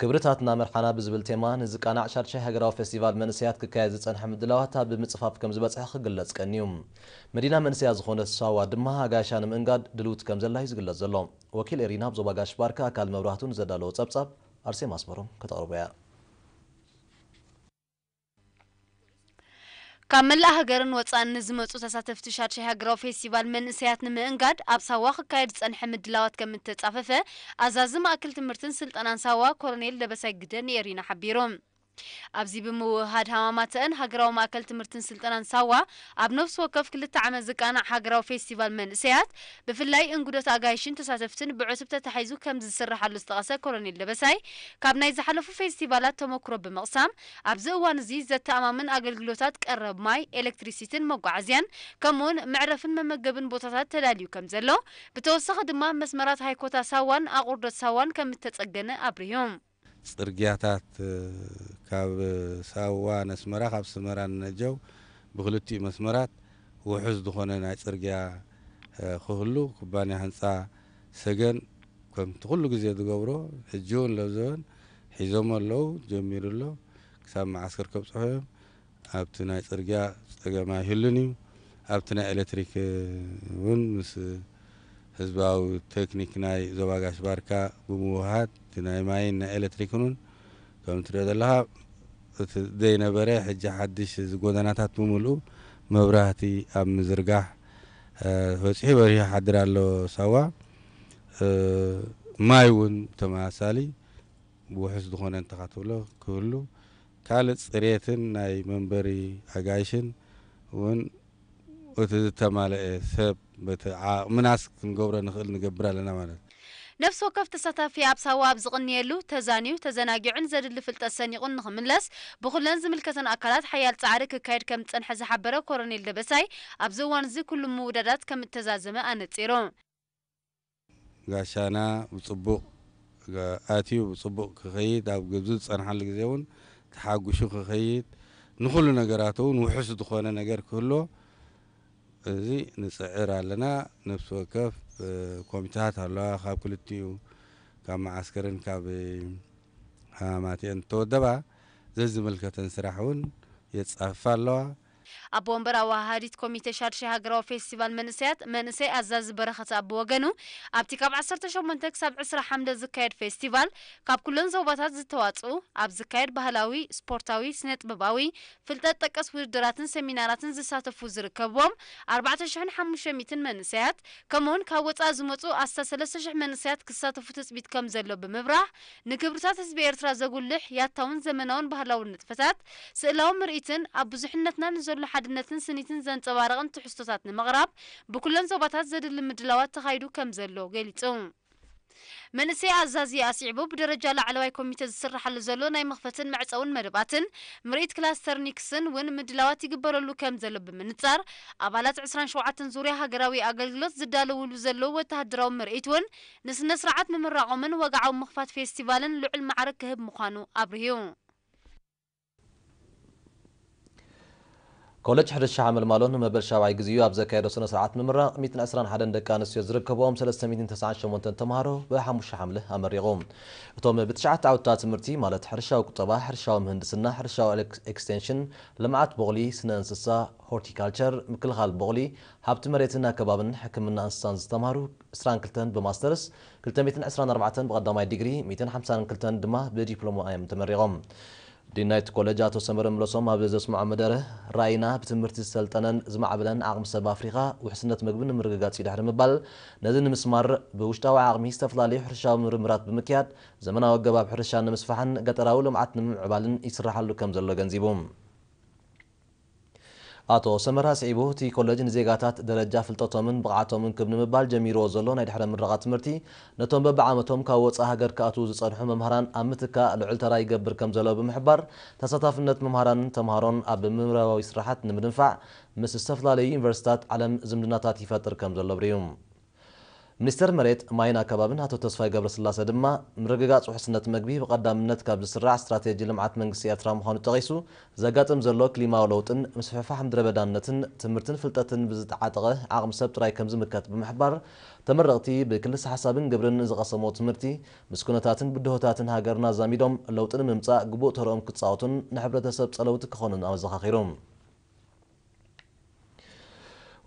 ክብርታትና መርሓና ብዝብል ቴማ ንዝቃናዕ ሻድሻይ ሃገራዊ ፌስቲቫል መንእሰያት ክካየድ ዝጸንሐ ምድላዋት ኣብ ምጽፋፍ ከም ዝበጽሐ ክግለጽ ቀንዩ። መዲና መንእሰያት ዝኾነት ሳዋ ድማ ኣጋይሻ ንምእንጋድ ድልውቲ ከም ዘላ እዩ ዝግለጽ ዘሎ። ወኪል ኤሪና ኣብ ዞባ ጋሽ ባርካ ኣካል መብራህቱ ንዘዳለዎ ጸብጻብ ኣርሴማ ኣስመሮም ከተቕርቦ እያ። ካብ መላእ ሃገርን ወጻእን ንዝመጹ ተሳተፍቲ ሻድሻይ ሃገራዊ ፌስቲቫል መንእሰያት ንምእንጋድ ኣብ ሳዋ ክካየድ ዝጸንሐ ምድላዋት ከም እተጻፈፈ ኣዛዚ ማእከል ትምህርትን ስልጠናን ሳዋ ኮሎኔል ደበሳይ ግደ ንኤሪና ሓቢሩ። ኣብዚ ብምውህሃድ ሃማማተአን ሃገራዊ ማእከል ትምህርትን ስልጠናን ሳዋ ኣብ ነፍሲ ወከፍ ክልተ ዓመት ዝቃናዕ ሃገራዊ ፌስቲቫል መንእሰያት ብፍላይ እንግዶት ኣጋይሽን ተሳተፍትን ብዕቱብ ተታሒዙ ከም ዝስርሓሉ ዝጠቐሰ ኮሎኔል ደበሳይ፣ ካብ ናይ ዝሓለፉ ፌስቲቫላት ተመክሮ ብምቕሳም ኣብዚ እዋን እዚ ዘተኣማምን ኣገልግሎታት ቀረብ ማይ፣ ኤሌክትሪሲቲን መጓዓዝያን ከምኡውን መዕረፍን መመገብን ቦታታት ተዳልዩ ከም ዘሎ፣ ብተወሳኺ ድማ መስመራት ሃይኮታ ሳዋን ኣቑርደት ሳዋን ከም እተጸገነ ኣብሪሆም። ጽርግያታት ካብ ሳዋ ነስመራ ካብ ሰመራ ንነጀው ብክልቲኡ መስመራት ውሑስ ዝኾነ ናይ ጽርግያ ክህሉ ኩባንያ ህንፃ ሰገን ከምቲ ኩሉ ግዜ ዝገብሮ ሕጂ እውን ለብዘበን ሒዞሞ ኣለዉ። ጀሚሩ ኣሎ። ክሳብ መዓስከር ከብፅሑ እዮም። ኣብቲ ናይ ጽርግያ ጸገም ኣይህሉን እዩ። ኣብቲ ናይ ኤሌክትሪክ እውን ምስ ህዝባዊ ቴክኒክ ናይ ዞባ ጋሽ ባርካ ብምውሃድ እቲ ናይ ማይን ናይ ኤሌክትሪክን እውን ከም ትሪኦ ዘለኻ እቲ ዘይነበረ ሕጂ ሓድሽ እዚ ጎደናታት ብምልኡ መብራህቲ ኣብ ምዝርጋሕ በፂሑ በሪሁ ሓድር ኣሎ። ሳዋ ማይ እውን ተመሳሳሊ ውሑስ ዝኾነ እንተኻትብሎ ክህሉ ካልእ ጽሬትን ናይ መንበሪ ኣጋይሽን እውን እቲ ዝተማለአ ሰብ በቲ ዓቕምናስ ክንገብሮ ንኽእል ንገብር ኣለና ማለት እዩ። ነፍሲ ወከፍ ተሳታፊ ኣብ ሳዋ ኣብ ዝቕንየሉ ተዛንዩ፣ ተዘናጊዑን ዘድሊ ፍልጠት ሰኒቑን ንኽምለስ ብኹለን ዝምልከተን ኣካላት ሓያል ጻዕሪ ክካየድ ከም ዝጸንሐ ዝሓበረ ኮሎኔል ደበሳይ፣ ኣብዚ እዋን እዚ ኩሉ ምውዳዳት ከም እተዛዘመ ኣነጺሩ። ጋሻና ብጽቡቕ ኣትዩ ብጽቡቕ ክኸይድ ኣብ ግብዚ ዝጸንሓሉ ግዜ እውን ተሓጉሹ ክኸይድ ንኹሉ ነገራት እውን ውሑስ ዝኾነ ነገር ክህሎ እዚ ንጽዕር ኣለና። ነፍሲ ወከፍ ኮሚታት ኣለዋ ካብ ክልቲኡ ካብ መዓስከርን ካብ ሃማማትኤን ተወደባ ዘዝምልከተን ስራሕ እውን የጻፍፋ ኣለዋ። ኣቦ ወንበር ኣወሃሃዲት ኮሚቴ ሻድሻይ ሃገራዊ ፌስቲቫል መንእሰያት መንእሰይ ኣዛዚ በረኸት ኣብ ብወገኑ ኣብቲ ካብ ዓሰርተ ሸሞንተ ክሳብ ዕስራ ሓምለ ዝካየድ ፌስቲቫል ካብ ኩለን ዞባታት ዝተዋፅኡ ኣብ ዝካየድ ባህላዊ፣ ስፖርታዊ፣ ስነ ጥበባዊ፣ ፍልጠት ጠቀስ ውድድራትን ሰሚናራትን ዝሳተፉ ዝርከብዎም ኣርባዕተ ሽሕን ሓሙሽተ ሚእትን መንእሰያት ከምኡውን ካብ ወፃኢ ዝመፁ ኣስታት ሰለስተ ሽሕ መንእሰያት ክሳተፉ ትፅቢት ከም ዘሎ ብምብራህ ንክብርታት ህዝቢ ኤርትራ ዘጉልሕ ያታውን ዘመናውን ባህላዊ ንጥፈታት ስእላዊ ምርኢትን ኣብ ብዙሕነትና ንዘሎ ሓድነትን ስኒትን ዘንጸባርቕን ትሕዝቶታት ንምቕራብ ብኩለን ዞባታት ዘድሊ ምድላዋት ተኻይዱ ከም ዘሎ ገሊጹ። መንእሰይ ኣዛዚ ኣስዒቡ ብደረጃ ላዕለዋይ ኮሚተ ዝስራሓሉ ዘሎ ናይ መኽፈትን መዕጸውን መደባትን ምርኢት ክላስተር ኒክስን እውን ምድላዋት ይግበረሉ ከም ዘሎ ብምንጻር ኣባላት ዕስራን ሸውዓተን ዙርያ ሃገራዊ ኣገልግሎት ዝዳለውሉ ዘለዉ ወተሃደራዊ ምርኢት እውን ንስነ ስርዓት ምምራቖምን ወግዓዊ ምኽፋት ፌስቲቫልን ልዑል ማዕረ ክህብ ምዃኑ ኣብርሁ። ኮለጅ ሕርሻ ሓመልማሎ ንመበል ሻብዓይ ግዜኡ ኣብ ዘካየዶ ስነ ስርዓት ምምራቕ ሚእትን ዕስራን ሓደን ደቂ ኣንስትዮ ዝርከብኦም ሰለስተ ሚእትን ተስዓን ሸሞንተን ተምሃሮ ብሓሙሽተ ሓምለ ኣመሪቑ። እቶም ብትሽዓተ ዓውድታት ትምህርቲ ማለት ሕርሻዊ ቁጠባ፣ ሕርሻዊ ምህንድስና፣ ሕርሻዊ ኤክስቴንሽን፣ ልምዓት ቡቕሊ፣ ስነ እንስሳ፣ ሆርቲካልቸር፣ ምክልኻል ቡቕሊ፣ ሃብቲ መሬትን ኣከባብን ሕክምና እንስሳን ዝተምሃሩ ዕስራን ክልተን ብማስተርስ፣ ክልተ ሚእትን ዕስራን ኣርባዕተን ብቐዳማይ ዲግሪ፣ ሚእትን ሓምሳን ክልተን ድማ ብዲፕሎማ እዮም ተመሪቖም። ዲን ናይቲ ኮለጅ ኣቶ ሰመረ ምለሶም ኣብ ዘስምዖ መደረ፣ ራእይና ብትምህርቲ ዝሰልጠነን ዝማዕበለን ዓቕሚ ሰብ ኣፍሪኻ ውሕስነት ምግቢ ንምርግጋጽ እዩ ድሕሪ ምባል፣ ነዚ ንምስማር ብውሽጣዊ ዓቕሚ ዝተፈላለዩ ሕርሻዊ ምርምራት ብምክያድ ዘመናዊ ኣገባብ ሕርሻ ንምስፋሕን ገጠራዊ ልምዓት ንምምዕባልን ይስራሓሉ ከም ዘሎ ገንዚቡ። ኣቶ ሰመረ ኣስዒቡ፣ እቲ ኮለጅ ንዜጋታት ደረጃ ፍልጠቶምን ብቕዓቶምን ክብ ንምባል ጀሚርዎ ዘሎ ናይ ድሕረ ምረቓ ትምህርቲ፣ ነቶም በብዓመቶም ካብ ወጻኢ ሃገር ክኣትዉ ዝጸንሑ መምህራን ኣብ ምትካእ ልዑል ተራ ይገብር ከም ዘሎ ብምሕባር፣ ተሳታፍነት መምህራንን ተምሃሮን ኣብ ምርምራዊ ስራሓት ንምድንፋዕ ምስ ዝተፈላለዩ ዩኒቨርሲታት ዓለም ዝምድናታት ይፈጥር ከም ዘሎ ኣብሪሁ። ሚኒስተር መሬት፣ ማይን ኣከባብን ኣቶ ተስፋይ ገብረስላሰ ድማ፣ ምርግጋጽ ውሕስነት መግቢ ብቐዳምነት ካብ ዝስራዕ ስትራቴጂ ልምዓት መንግስቲ ኤርትራ ምዃኑ ጠቒሱ፣ ዘጋጥም ዘሎ ክሊማዊ ለውጥን ምስፍሕፋሕ ምድረ በዳነትን ትምህርትን ፍልጠትን ብዝተዓጠቐ ዓቕሚ ሰብ ጥራይ ከም ዝምከት ብምሕባር፣ ተመረቕቲ ብክልሰ ሓሳብን ግብርን ዝቐሰምዎ ትምህርቲ ምስ ኩነታትን ብድሆታትን ሃገርና ኣዛሚዶም ለውጢ ንምምጻእ ግቡእ ተርኦም ክጻወቱን ንሕብረተሰብ ጸለውቲ ክኾኑን ኣዘኻኺሩ።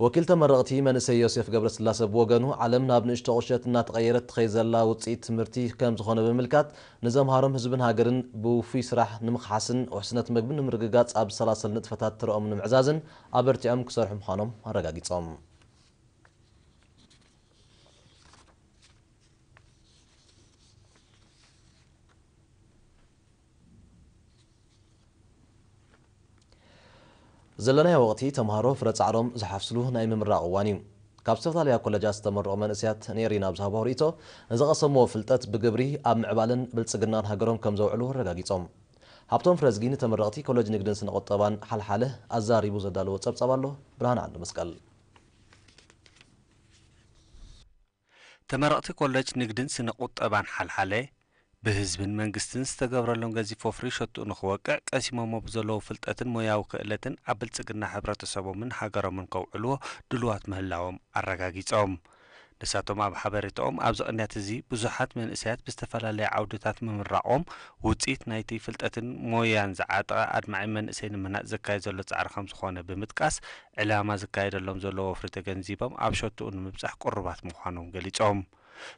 ወኪል ተመረቕቲ መንእሰይ ዮሴፍ ገብረስላሰ ብወገኑ፣ ዓለም ናብ ንእሽቶ ቁሸት እናተቐየረት ትኸይድ ዘላ ውፅኢት ትምህርቲ ከም ዝኾነ ብምምልካት፣ ንዘምሃሮም ህዝብን ሃገርን ብውፉይ ስራሕ ንምኽሓስን ውሕስነት መግቢ ንምርግጋፅ ኣብ ዝሰላሰል ንጥፈታት ተርኦም ንምዕዛዝን ኣበርቲዖም ክሰርሑ ምዃኖም ኣረጋጊፆም። ዘለናዮ ወቕቲ ተምሃሮ ፍረ ጻዕሮም ዝሓፍስሉ ናይ ምምራቕ እዋን እዩ። ካብ ዝተፈላለያ ኮለጃት ዝተመረቑ መንእሰያት ንኤሪና ኣብ ዝሃብዎ ርእይቶ፣ ንዝቐሰምዎ ፍልጠት ብግብሪ ኣብ ምዕባለን ብልጽግናን ሃገሮም ከም ዘውዕሉ ኣረጋጊጾም። ሃብቶም ፍረዝጊ ንተመረቕቲ ኮለጅ ንግድን ስነ ቁጠባን ሓልሓለ ኣዛሪቡ ዘዳለዎ ጸብጻብ ኣሎ። ብርሃን ዓንዱ መስቀል። ተመረቕቲ ኮለጅ ንግድን ስነ ቁጠባን ሓልሓለ ብህዝብን መንግስትን ዝተገብረሎም ገዚፍ ወፍሪ ሸትኡ ንኽወቅዕ ቀሲሞሞ ብዘለዉ ፍልጠትን ሞያዊ ክእለትን ኣብ ብልጽግና ሕብረተሰቦምን ሃገሮምን ከውዕልዎ ድሉዋት ምህላዎም ኣረጋጊጾም። ንሳቶም ኣብ ሓበሬታኦም ኣብዚ ቅንያት እዚ ብዙሓት መንእሰያት ብዝተፈላለየ ዓውድታት ምምራቖም ውፅኢት ናይቲ ፍልጠትን ሞያን ዝዓጠቐ ኣድማዒ መንእሰይ ንምህናፅ ዘካየድ ዘሎ ፃዕሪ ከምዝኾነ ብምጥቃስ ዕላማ ዝካየደሎም ዘሎ ወፍሪ ተገንዚቦም ኣብ ሸትኡ ንምብፃሕ ቅሩባት ምዃኖም ገሊፆም።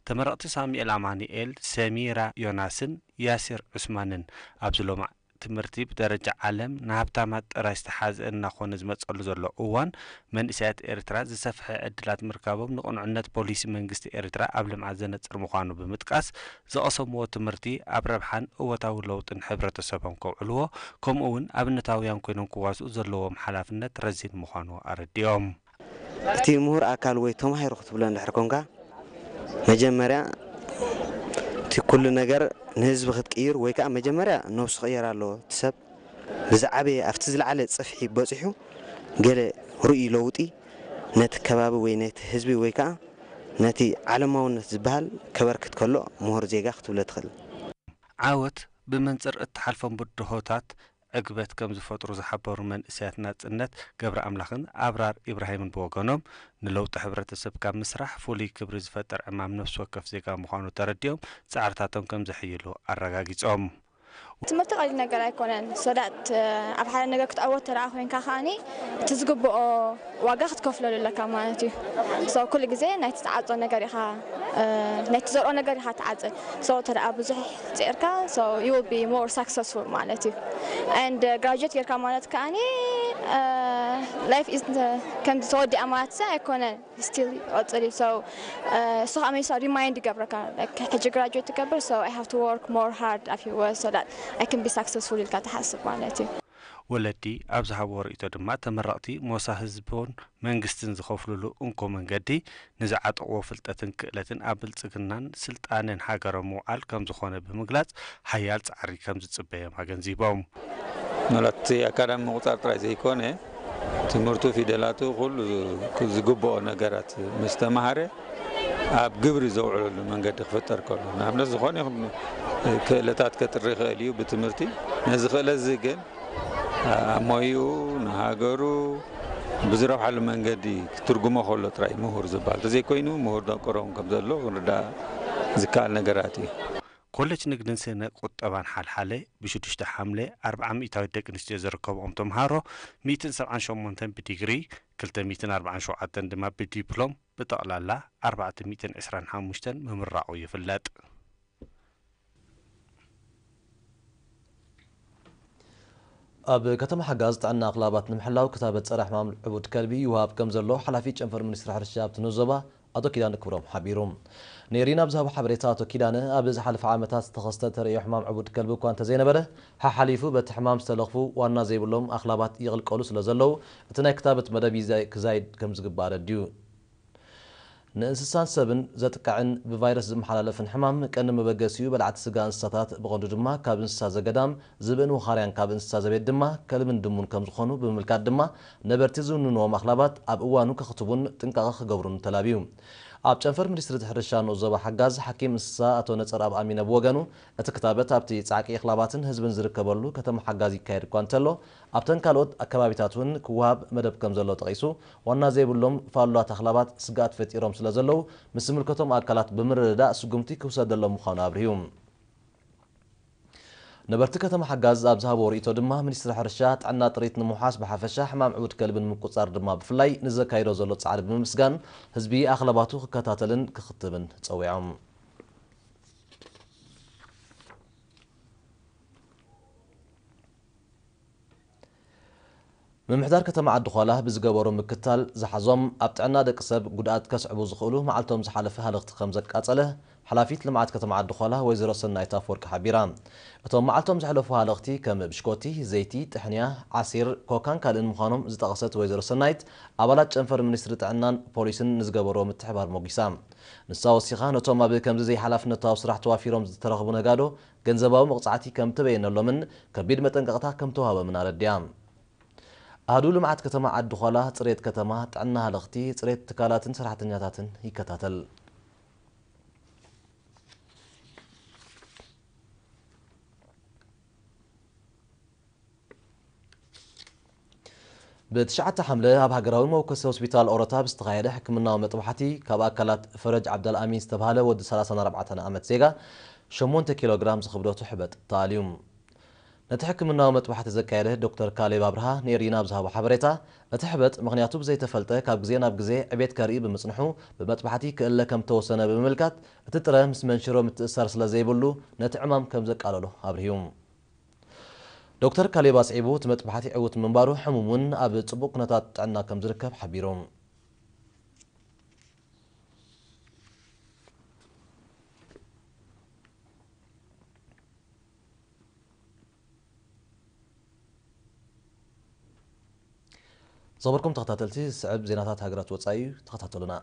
ተመረቕቲ ሳሙኤል ኣማኑኤል፣ ሰሚራ ዮናስን ያሲር ዑስማንን ኣብዚ ሎማዕ ትምህርቲ ብደረጃ ዓለም ንሃብታማት ጥራይ ዝተሓዝአ እናኾነ ዝመፀሉ ዘሎ እዋን መንእሰያት ኤርትራ ዝሰፍሐ ዕድላት ምርካቦም ንቕኑዕነት ፖሊሲ መንግስቲ ኤርትራ ኣብ ልምዓት ዘነፅር ምዃኑ ብምጥቃስ ዝቐሰምዎ ትምህርቲ ኣብ ረብሓን እወታዊ ለውጥን ሕብረተሰቦም ከውዕልዎ ከምኡ እውን ኣብነታውያን ኮይኖም ክዋስኡ ዘለዎም ሓላፍነት ረዚን ምዃኑ ኣረዲኦም። እቲ ምሁር ኣካል ወይ ተማሂሩ ክትብሎ እንድሕር ኮንካ መጀመርያ እቲ ኩሉ ነገር ንህዝቢ ክትቅይር ወይ ከዓ መጀመርያ ነብሱ ክቕየር ኣለዎ። እቲ ሰብ ብዝዓበየ ኣብቲ ዝለዓለ ጽፍሒ በጺሑ ገለ ርእዩ ለውጢ ነቲ ከባቢ ወይ ነቲ ህዝቢ ወይ ከዓ ነቲ ዓለማውነት ዝበሃል ከበርክት ከሎ ምሁር ዜጋ ክትብሎ ትኽእል። ዓወት ብመንጽር እትሓልፎም ብድሆታት ዕግበት ከም ዝፈጥሩ ዝሓበሩ መንእሰያት ናጽነት ገብረኣምላኽን ኣብራር ኢብራሂምን ብወገኖም፣ ንለውጢ ሕብረተሰብ ካብ ምስራሕ ፍሉይ ክብሪ ዝፈጥር ዕማም ነፍሲ ወከፍ ዜጋ ምዃኑ ተረዲኦም ጻዕርታቶም ከም ዘሕይሉ ኣረጋጊጾም። ትምህርቲ ቀሊል ነገር ኣይኮነን። ሶዳት ኣብ ሓደ ነገር ክትዕወት ተደኣ ኮይንካ ከኣኒ እቲ ዝግብኦ ዋጋ ክትከፍለሉ ኣለካ ማለት እዩ። So ኩሉ ግዜ ናይቲ ትዓጾ ነገር ኢኻ ናይቲ ዘርኦ ነገር ኢኻ ትዓጽድ። So ተደኣ ብዙሕ ፂርካ so you will be more successful ማለት እዩ። And graduate ጌርካ ማለት ከኣኒ life is ከም ተወዲኣ ማለት ዘ ኣይኮነን። Still ይቐጽል እዩ። So እሱ ከዓ መሊሳ remind ይገብረካ ሕጂ graduate ትገብር so I have to work more hard ኣፊወ so that I can be successful ኢልካ ትሓስብ ማለት እዩ። ወለዲ ኣብ ዝሃብዎ ርእይቶ ድማ ተመረቕቲ ሞሳ ህዝቦን መንግስትን ዝኸፍሉሉ እንኮ መንገዲ ንዝዓጠቕዎ ፍልጠትን ክእለትን ኣብ ብልፅግናን ስልጣነን ሃገሮም ምውዓል ከምዝኾነ ብምግላፅ ሓያል ፃዕሪ ከምዝፅበዮም ኣገንዚቦም። ማለት ኣካዳሚ ምቑፃር ጥራይ ዘይኮነ ትምህርቱ ፊደላቱ ኩሉ ዝግብኦ ነገራት ምስ ተማሃረ ኣብ ግብሪ ዘውዕለሉ መንገዲ ክፍጠር ከሎ ንኣብነት ዝኾነ ይኹን ክእለታት ከጥሪ ይኽእል እዩ ብትምህርቲ ነዚ ክእለት እዚ ግን ኣብ ሞይኡ ንሃገሩ ብዝረብሓሉ መንገዲ ክትርጉሞ ከሎ ጥራይ ምሁር ዝበሃል ተዘይኮይኑ ምሁር ደንቆሮውን ከም ዘሎ ክንርዳእ ዝከኣል ነገራት እዩ። ኮሌጅ ንግድን ስነ ቁጠባን ሓልሓለ ብሽዱሽተ ሓምለ ኣርብዓ ሚእታዊት ደቂ ኣንስትዮ ዝርከብኦም ተምሃሮ ሚእትን ሰብዓን ሸሞንተን ብዲግሪ ክልተ ሚእትን ኣርብዓን ሸውዓተን ድማ ብዲፕሎም ብጠቕላላ ኣርባዕተ ሚእትን ዕስራን ሓሙሽተን ምምራቑ ይፍለጥ። ኣብ ከተማ ሓጋዝ ጥዕና ኣኽላባት ንምሕላው ክታበት ጸረ ሕማም ዕቡድ ከልቢ ይወሃብ ከም ዘሎ ሓላፊ ጨንፈር ሚኒስትሪ ሕርሻ ኣብቲ ንዞባ ኣቶ ኪዳነ ክብሮም ሓቢሩ። ኔሪን ኣብ ዝሃቦ ሓበሬታ ኣቶ ኪዳነ ኣብ ዝሓለፈ ዓመታት ዝተኸስተ ተርእዮ ሕማም ዕቡድ ከልቢ እኳ እንተዘይነበረ ሓሓሊፉ በቲ ሕማም ዝተለኽፉ ዋና ዘይብሎም ኣኽላባት ይቕልቀሉ ስለ ዘለዉ እቲ ናይ ክታበት መደብ ክዛይድ ከም ዝግባእ ኣረዲኡ። ንእንስሳን ሰብን ዘጥቅዕን ብቫይረስ ዝመሓላለፍን ሕማም ቀንዲ መበገሲኡ በላዕቲ ስጋ እንስሳታት ብቐንዱ ድማ ካብ እንስሳ ዘገዳም ዝብእን ወኻርያን ካብ እንስሳ ዘቤት ድማ ከልብን ድሙን ከምዝኾኑ ብምምልካት ድማ ነበርቲ ዝውንንዎም ኣኽላባት ኣብ እዋኑ ከኽትቡን ጥንቃቐ ክገብሩን ተላብዩ። ኣብ ጨንፈር ሚኒስትሪ ሕርሻ ንኡስ ዞባ ሓጋዝ ሓኪም እንስሳ ኣቶ ነጸርኣብ ኣሚነ ብወገኑ፣ እቲ ክታበት ኣብቲ ጻዕቂ ኣኽላባትን ህዝብን ዝርከበሉ ከተማ ሓጋዝ ይካየድ እኳ እንተሎ፣ ኣብተን ካልኦት ኣከባቢታት እውን ክወሃብ መደብ ከም ዘሎ ጠቒሱ፣ ዋና ዘይብሎም ፋሉላት ኣኽላባት ስግኣት ፈጢሮም ስለ ዘለዉ፣ ምስ ዝምልከቶም ኣካላት ብምርድዳእ ስጉምቲ ክውሰደሎም ምዃኑ ኣብርሂቡ። ነበርቲ ከተማ ሓጋዝ ኣብ ዝሃብዎ ርእይቶ ድማ፣ ሚኒስትሪ ሕርሻ ጥዕና ጥሪት ንምውሓስ ብሓፈሻ፣ ሕማም ዕውድ ከልቢ ንምቁጽጻር ድማ ብፍላይ ንዘካይዶ ዘሎ ጻዕሪ ብምምስጋን፣ ህዝቢ ኣኽላባቱ ክከታተልን ክኽትብን ጸዊዖም። ምምሕዳር ከተማ ዓዲ ዃላ ብዝገበሮ ምክታል ዝሓዞም ኣብ ጥዕና ደቂ ሰብ ጉድኣት ከስዕቡ ዝኽእሉ መዓልቶም ዝሓለፈ ሃለኽቲ ከም ዘቃጸለ ሓላፊት ልምዓት ከተማ ዓዲ ዃላ ወይዘሮ ሰናይት ኣፈወርቂ ሓቢራ። እቶም መዓልቶም ዘሕለፉ ሃለኽቲ ከም ብሽኮቲ፣ ዘይቲ፣ ጥሕንያ፣ ዓሲር፣ ኮካን ካልእን ምዃኖም ዝጠቐሰት ወይዘሮ ሰናይት፣ ኣባላት ጨንፈር ሚኒስትሪ ጥዕናን ፖሊስን ንዝገበርዎ ምትሕባር ሞጊሳ። ንሳ ወሲኻ፣ ነቶም ኣብ ከምዚ ዘይሓላፍነታዊ ስራሕ ተዋፊሮም ዝተረኽቡ ነጋዶ ገንዘባዊ መቕጻዕቲ ከም እተበየነሎምን ከቢድ መጠንቀቕታ ከም ተዋህቦምን ኣረዲኣ። ኣሃዱ ልምዓት ከተማ ዓዲ ዃላ፣ ጽሬት ከተማ፣ ጥዕና ሃለኽቲ፣ ጽሬት ትካላትን ሰራሕተኛታትን ይከታተል። ብትሽዓተ ሓምለ ኣብ ሃገራዊ መወከሲ ሆስፒታል ኦሮታ ብዝተኻየደ ሕክምናዊ መጥባሕቲ፣ ካብ ኣካላት ፈረጅ ዓብደልኣሚን ዝተባህለ ወዲ ሰላሳን ኣርባዕተን ዓመት ዜጋ ሸሞንተ ኪሎ ግራም ዝኽብደቱ ሕበጥ ተኣልዩ። ነቲ ሕክምናዊ መጥባሕቲ ዘካየደ ዶክተር ካሌብ ኣብርሃ ንኤሪና ኣብ ዝሃቦ ሓበሬታ፣ እቲ ሕበጥ ምኽንያቱ ብዘይተፈልጠ ካብ ግዜ ናብ ግዜ ዕቤት ከርኢ ብምጽንሑ፣ ብመጥባሕቲ ክእለ ከም ተወሰነ ብምምልካት፣ እቲ ጥረ ምስ መንሽሮ ምትእስሳር ስለ ዘይብሉ፣ ነቲ ዕማም ከም ዘቃለሎ ኣብርሂቡ። ዶክተር ካሌብ ኣስዒቡ፣ እቲ መጥባሕቲ ዕዉት ምንባሩ፣ ሕሙም እውን ኣብ ጽቡቕ ኩነታት ጥዕና ከም ዝርከብ ሓቢሩ። ዝኸበርኩም ተኸታተልቲ፣ ዝስዕብ ዜናታት ሃገራት ወጻኢ እዩ። ተኸታተሉና።